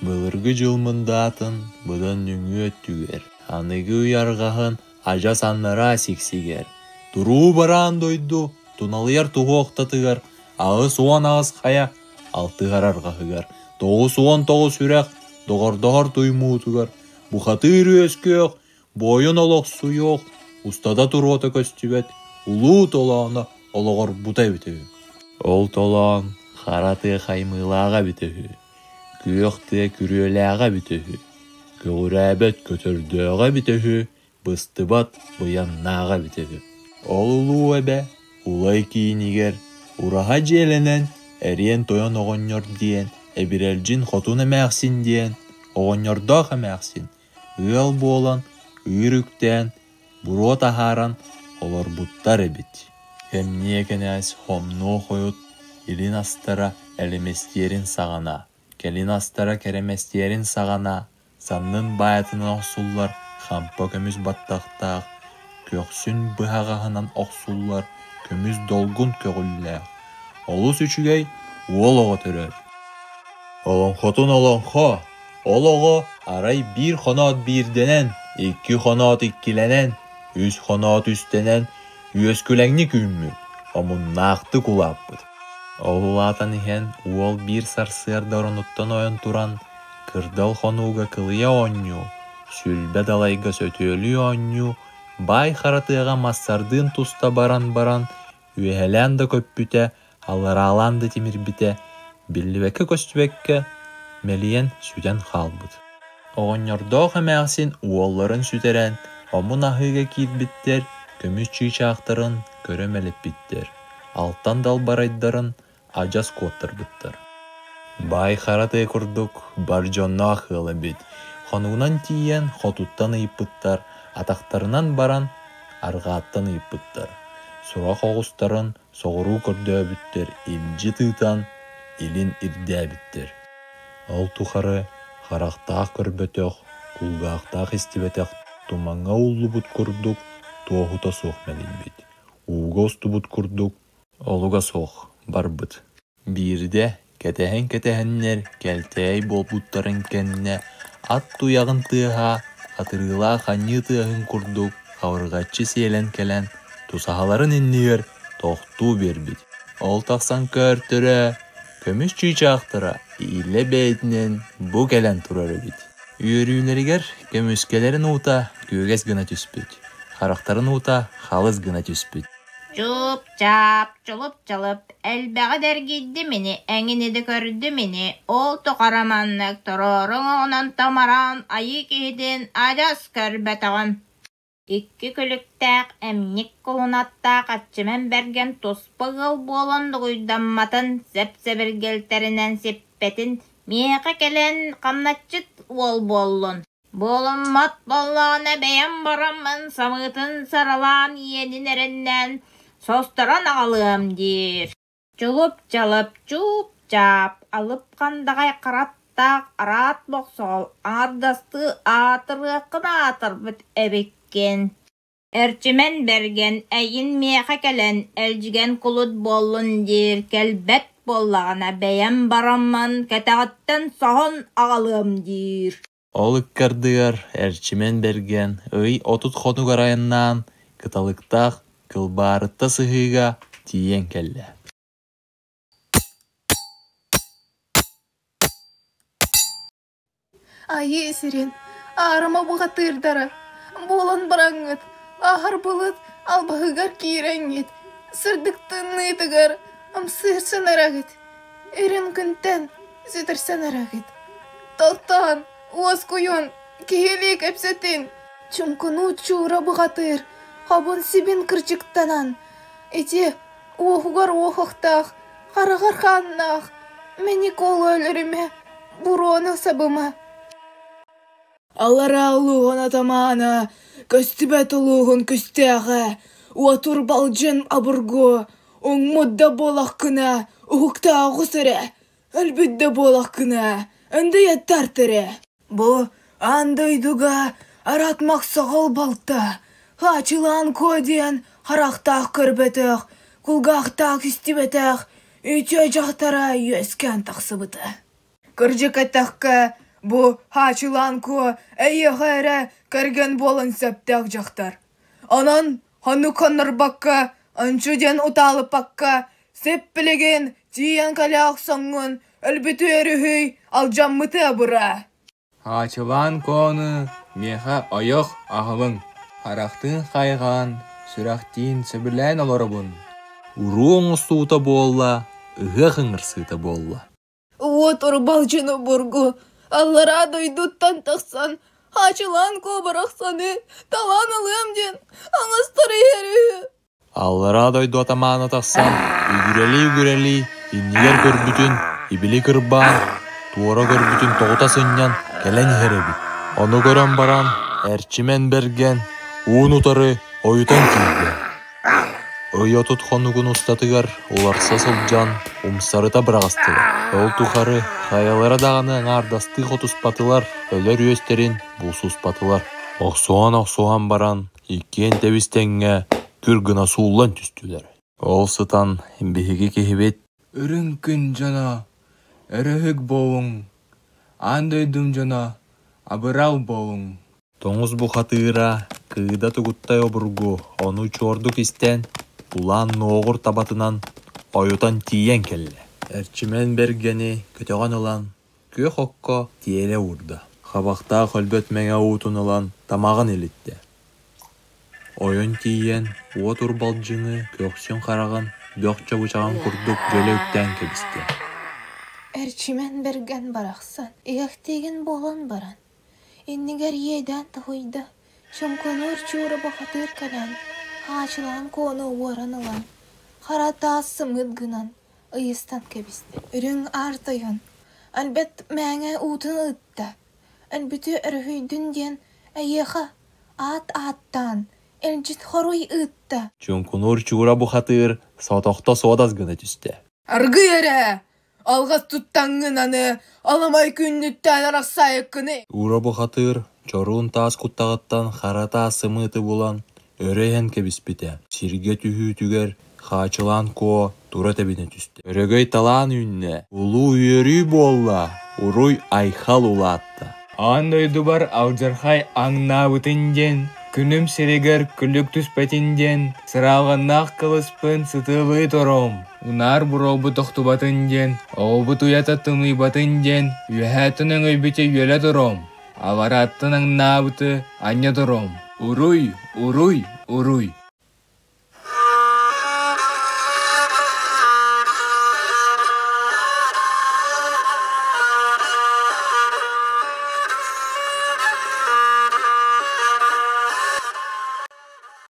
Былыргы дьыл мындаатын быдан нөҥүө өттүгэр, аныгы үйэ арҕаһын адьас аннараа сиксигэр, туруу бараан дойду туналыйар туһуохтатыгар 88 хайа алтыһар арҕаһыгар, 99 үрэх доҕордоһор туймуутугар, бухатыыр үөскүөх, буойун олохсуйуох, устата туруота көстүбэт улуу толооно олоҕорбута эбитэ үһү. Ол толоон хара тыа хаймыылааҕа эбитэ үһү, күөх тыа күрүөлээҕэ эбитэ үһү, көҕүрээбэт көтөрдөөҕө эбитэ үһү, быстыбат быйаҥнааҕа эбитэ үһү. Ол улуу эбэ Улай киинигэр ураһа дьиэлэнэн Эриэн Тойон оҕонньор диэн, Эбирэлдьин Хотун эмээхсин диэн, оҕонньордоох эмээхсин ыал буолан ыыр үктээн, буруо таһааран олорбуттар эбит. Кэмниэ кэнээс хомнуо хойут илин астара элэмэстиэрин саҕана, кэлин астара кэрэмэстиэрин саҕана саннын баайатынан охсуллар хампа көмүс баттахтаах, көхсүн быһаҕаһынан охсуллар көмүс долгун көҕүллээх, олус үчүгэй уол оҕо төрөр. Олоҥхотун олоҥхо, ол оҕо арай биир хоноот биирдэнэн, икки хоноот иккилэнэн, үс хоноот үстэнэн үөскүлэҥник үүммүт, омуннаахтык улааппыт. Ол улаатан иһэн уол биир сарсыарда оронуттан ойон туран, кырдал хонууга кылыйа оонньуу, сүлбэ далайга сөтүөлүү оонньуу, баай хара тыаҕа массардыын туста баран баран, үөһэлээн да көппүтэ, аллараалаан да тимирбитэ, биллибэккэ-көстүбэккэ мэлийэн сүтэн хаалбыт. Оҕонньордоох эмээхсин уолларын сүтэрэн, омун аһыыга киирбиттэр, көмүс чыычаахтарын көрө мэлиппиттэр, алтан далбарайдарын адьас куоттарбыттар. Баай хара тыа курдук бар дьонноох ыал эбит, хонугунан тиийэн хотуттан ыйыппыттар, атахтарынан баран арҕааттан ыйыппыттар, сурах оҕустарын соҕуруу көрдөөбүттэр илдьи тыытан, илин ирдээбиттэр. Ол тухары харахтаах көрбөтөх, кулгаахтаах истибэтэх тумаҥҥа ууллубут курдук туоһута суох мэлийбит, ууга устубут курдук олуга суох барбыт. Биирдэ кэтэһэн-кэтэһэннэр кэлтээй буолбуттарын кэннэ ат туйаҕын тыаһа хатырыылаах анньыы тыаһын курдук хабырҕаччы сиэлэн кэлэн тусаһаларын иннигэр тохтуу биэрбит. Ол тахсан көөртөрө, көмүс чыычаахтара илэ бэйэтинэн бу кэлэн турар эбит. Үөрүүлэригэр көмүскэлэрин уута күөгэс гына түспүт, харахтарын уута халыс гына түспүт. Чуп-чап, чулуп-чалып, элбэҕи да эргийдим ини, эҥини да көрдүм ини, ол тухары маннык туруору оҥоһунан томороон айыы киһитин адьас көрбөтөҕүм. Икки күлүктээх эмньик кулунаттаах Аччыман Бэргэн туспа ыал буолан дугуйдамматын, сэп-сэбиргэлтэринэн сиппэтин, миэхэ кэлэн хамначчыт уол буоллун. Буолуммат буоллаҕына бэйэм бараммын самыытын саралаан иэнин эрэннээн состорон аҕалыам диир. Чулуп-чалып, чууп-чаап, алып хандаҕай хараттаах араат мохсоҕол аҥардастыы аатырыаххын аатырбыт эбиккин. Эрчимэн Бэргэн эйин миэхэ кэлэн элдьигэн кулут буоллун диир кэлбэт буоллаҕына бэйэм бараммын кэтэҕиттэн соһон аҕалыам диир. Ол ыккардыгар Эрчимэн Бэргэн ый 30 хонугар айаннаан Кыталыктаах Кылбаарытта сыһыыга тиийэн кэллэ. Айыы сирин аарыма бухатыырдара буолан бараҥҥыт, аһар былыт албаһыгар киирэҥҥит, сырдык тымныытыгар ымсыырсан эрэҕит, үрүҥ күнтэн сүтэрсэн эрэҕит. Тохтоон, уоскуйун, киһилии кэпсэтин! Чуҥкунуу чуура бухатыыр, хобун-сибин кырдьыктанан, ити уоһугар уоһахтаах, хараҕар хааннаах, мэник уолу өлөрүмэ, буруону сабыма. Аллараа улууһун атамаана, көстүбэт улууһун күстээҕэ, уотур балдьын обургу, уҥмут да буолаххына, уһуктааҕыс эрэ, өлбүт да буолаххына, өндөйөттарт эрэ. Бу аан дойдуга араат мохсоҕол балта, хаачылаан куо диэн харахтаах көрбөтөх, кулгаахтаах истибэтэх үтүө дьахтара үөскээн тахсыбыта. Кырдьык эттэххэ, Бу Хаачылаан Куо эйиэхэ эрэ кэргэн буолан сөптөөх дьахтар. Онон хонук хоннорбокко, ончу диэн утаалыппакка, сип-билигин тиийэн кэлэ охсоҥҥун өлбүтү өрүһүй, алдьаммыты абыраа. Хаачылаан Куону миэхэ ойох аҕалыҥ, харахтыын хайҕаан, сүрэхтиин сөбүлээн олоробун. Уруу оҥостуута буолла, ыһыах ыҥырсыыта буолла. Уот урбалдьын обургу аллараа дойдуттан тахсан Хаачылаан Куо барахсаны талаан ылыам диэн аҥастар иһэр үһү. Аллараа дойду атамаана тахсан, үгүрэлии-үгүрэлии иннигэр көрбүтүн ибили кырбаан, туора көрбүтүн тоҕута сынньан кэлэн иһэр эбит. Ону көрөн баран, Эрчимэн Бэргэн уун-утары ойутан киирдэ. Ый 30 хонугун устатыгар уларса сылдьан умсарыта быраҕыстылар. Ол тухары хайалара даҕаны аҥаардастыы хотуспатылар, өлөр үөстэрин булсуспатылар. Охсуһан-охсуһан баран иккиэн тэбис-тэҥҥэ күр гына сууллан түстүлэр. Ол сытан биһиги киһибит Үрүҥ күн дьоно, өрөһүк буолуҥ, аан дойдум дьоно, абырал буолуҥ. Тоҥус бухатыыра Кыыда Тугуттай обургу ону чуордук истэн, улаан нуоҕур табатынан ойутан тиийэн кэллэ. Эрчимэн Бэргэни көтөҕөн ылан күөх окко тиэрэ уурда. Хабахтаах өлбөт мэҥэ уутун ылан тамаҕын илиттэ. Ойон тиийэн уот урбалдьыҥы көхсүн хараҕын бөх чабычаҕын курдук дьөлө үктээн кэбистэ. Эрчимэн Бэргэн барахсан иһэхтиигин буолан баран, иннигэр иэдээн тоһуйда, чоҥкунуур чуура бухатыыр кэлэн, Хаачылаан Куону уоран ылан, хара таас сымыыт гынан ыйыстан кэбистэ. Үрүҥ аар тойон өлбөт мэҥэ уутун ыытта, өлбүтү өрүһүйдүн диэн эйиэхэ аат ааттаан, илдьит хоруй ыытта. Чуҥкунуур чуура бухатыыр соҕотохто суодас гына түстэ. Аргый эрэ, алҕас туттаҥҥын аны аламай күннүттээн арахсаайыккыный. Уура бухатыыр чоруун таас куттаҕыттан хара таас сымыыты булан өрө иһэн кэбиспитэ, сиргэ түһүүтүгэр Хаачылаан Куо тура тэбинэ түстэ. Өрөгөй талаан үүннэ, улуу үөрүү буолла, уруй-айхал улаатта. Аан дойдубар алдьархай аҥнаабытын диэн, күнүм сиригэр күлүк түспэтин диэн, сыраалҕаннаах кылыспын сытыылыы торуом, унаар буруобут тохтубатын диэн, оҕобут уйата тымныйбатын диэн, үөһээттэн өҥөйбүтэ үөлэ торуом, аларааттан аҥнаабыты анньа торуом. Уруй, уруй, уруй!